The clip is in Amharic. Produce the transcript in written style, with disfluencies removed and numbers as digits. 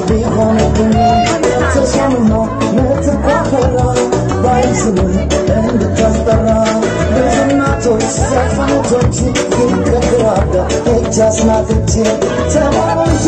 ቢሆንብኝ ተሾምማ ምትኳፈራ ባይስምም እንድታስጠራ ብዙ እናቶች ሲያጽኑቶች ግን ከግራዳ እጅ አስናቅቼ ተማር ልጄ።